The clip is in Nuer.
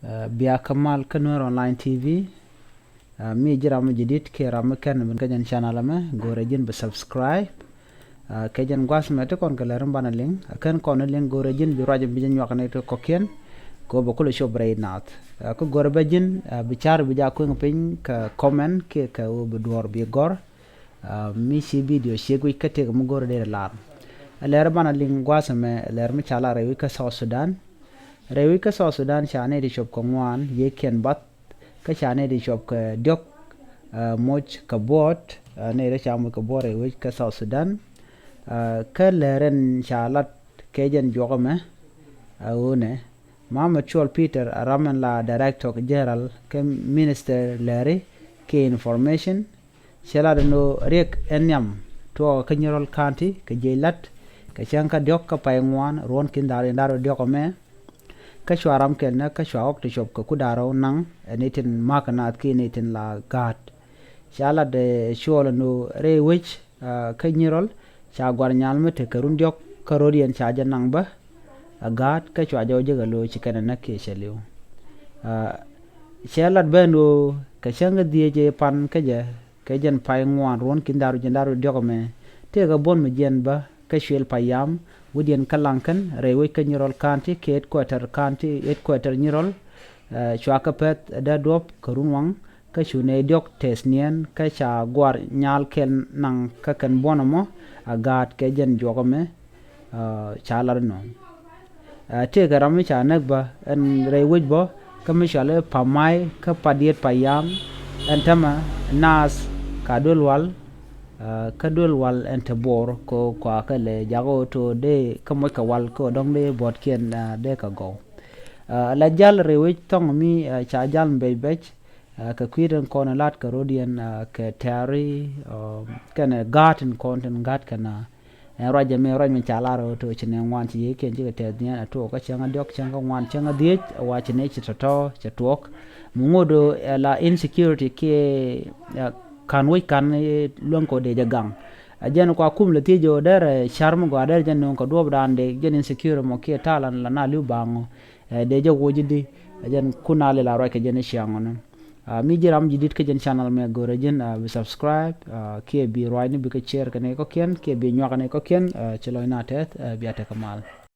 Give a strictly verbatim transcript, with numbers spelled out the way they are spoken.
Ɛ, bia kä mal kä Nuer Online T V. Ɛ, mi ji̱ ram mi jadid kiɛ ram mi kɛn ben kä jɛn channel ɛmɛ, go̱rɛ ji̱n bi subscribe. Ɛ, kɛ jɛn gua̱th mɛ ti kɔn kɛ lɛr in banɛ liŋ. Ɛ, kɛn kɔn ni liŋ go̱rɛ ji̱n bi ruac in bi jɛ nyuak ni ti kɔ̱kiɛn. Kɛ ɣöö bɛ kulɛ cop rɛy naath. Ɛ, kä go̱rɛ bɛ ji̱n, ɛ, bi car bi ja kueŋ piny kɛ comment kiɛ kɛ ɣöö bi duɔ̱ɔ̱r bi gɔ̱r. Ɛ, mi ci video ciek wi̱c kä tëk mi go̱rɛ dee lar. Ɛ, lɛr in banɛ liŋ gua̱th mɛ, lɛr mi ca lar rɛy wi̱c kä South Sudan. Rɛy wi̱c kä South Sudan ca nɛy ti cuɔp kɛ ŋuan yiëëkiɛn bath, kä ca nɛy ti cuɔp kɛ diɔ̱k, ɛ, moc kɛ buɔt, ɛ, nɛy rɛy ca moc kɛ buɔt rɛy wi̱c kä South Sudan. Ɛ, kä lɛr in ca lat kɛ jɛn juɔk ɛmɛ, ɛ, ɣöö nɛ, Mohamed Cuɔl Peter, ɛ ram in la Director General kä Minister Lɛri kiɛ Information, cɛ lat ɛn ɣöö riɛk ɛn nhiam tuɔɔkä kä Nyirol County kɛ jiɛc la̱t kɛ cäŋ kä diɔ̱k kä pay ŋuan ruɔ̱n ki̱n da̱r in da̱r diɔ̱k ɛmɛ. Kä cua ram kɛl nä kä cua ɣɔ̱k ti cuɔp kɛ ku da̱r rɛw naŋ, ɛ, ni tin ma̱k naath kiɛ ni tin la ga̱a̱t. Ca lat, ɛ, Cuɔl ɛn ɣöö rɛy wec, ɛ, kä Nyirol ca gua̱r nyal mi tekɛ run diɔ̱k kä ro̱d yɛn ca jɛ naŋ bä, ɛ, ga̱a̱t kä cua jɛ wä jek ɛ lo̱c ci kɛn ɛ näk kiɛ cɛ li̱w. Ɛ, cɛ lat bä ɛn ɣöö kɛ cäŋ kä dhieec ɛ pan kä jɛ kɛ jɛn pay ŋuan ruɔ̱n ki̱n da̱r wi̱c jiɛn da̱r wi̱c diɔ̱k ɛmɛ tëëkɛ buɔ̱n mi jiɛn bä kä Cuël Payam wi̱cdiɛn kä Laŋkɛn rɛy wec kä Nyirol County kiɛ headquarter county, headquarter Nyirol. Ɛ, cua kɛ pɛth dee duɔ̱p kɛ run waŋ kä cu nɛy diɔ̱k tɛth niɛn kä ca gua̱r nyal kɛl naŋ kä kɛn buɔ̱n ɛmɔ a ga̱a̱t kɛ jɛn juɔk ɛmɛ. Ɛ, ca lar inɔ. Ɛ, tëëkɛ ram mi ca näk bä ɛn rɛy wec bä kä mi cɔal i̱ Pamay kä Padiet Payam, ɛn tämɛ naath ka duel wal, ɛ, kä duel wal ɛn te Bor kɛ ɣöö kua kɛ lɛ jak ɣöö to dee kä moc kɛ wal kɛ ɣöö dɔ̱ŋ dee buɔ̱tkiɛn, ɛ, dee kɛ gɔw. Ɛ, la jal rɛy wec thɔŋ mi, ɛ, ca jal mi bɛc bɛc, ɛ, kɛ kui̱ tin kɔn lat kɛ ro̱d yɛn, ɛ, kɛ tɛ̈ri, ɛ, kɛnɛ ga̱a̱t tin kɔn tin ga̱a̱t kɛn, ɛ, ɛn ruac ɛmɛ ruac mi ca lar ɣöö to ci nɛ ŋuan ci yiëëkiɛn cikɛ tɛth niɛn a tuɔɔk kä cäŋ a diɔ̱k cäŋ kä ŋuan cäŋ a dhiec a wa ci nɛ ci tɔ̱tɔ̱ cɛ tuɔɔk. Mi ŋot ɣöö, ɛ, la insecurity kiɛ, ɛ, ka̱n wec ka̱n, ɛ, luäŋ kɛ ɣöö dee jɛ gaŋ. Ɛ jɛn kua kum lɛ thiec ɣöö derɛ, ɛ, car mi gɔaa derɛ jɛ nööŋ kɛ duɔ̱ɔ̱pdan dee jɛn insecurity mɔ kiɛ talan la na li̱w baŋ ɣöö, ɛ, dee jɛ woc i̱di. Ɛ jɛn kun a lil a ruac kɛ jɛn i̱ ciaŋ ɣɔni. Ɛ, mi ji̱ ram ji̱ di̱t kä jɛn channel mɛ go̱rɛ ji̱n, ɛ, bi subscribe, ɛ, kiɛ bi ruacni bikɛ share kɛ nɛy kɔ̱kiɛn kiɛ bi nyuak kɛ nɛy kɔ̱kiɛn, ɛ, ci lɔcna tɛth, ɛ, bia tekɛ mal.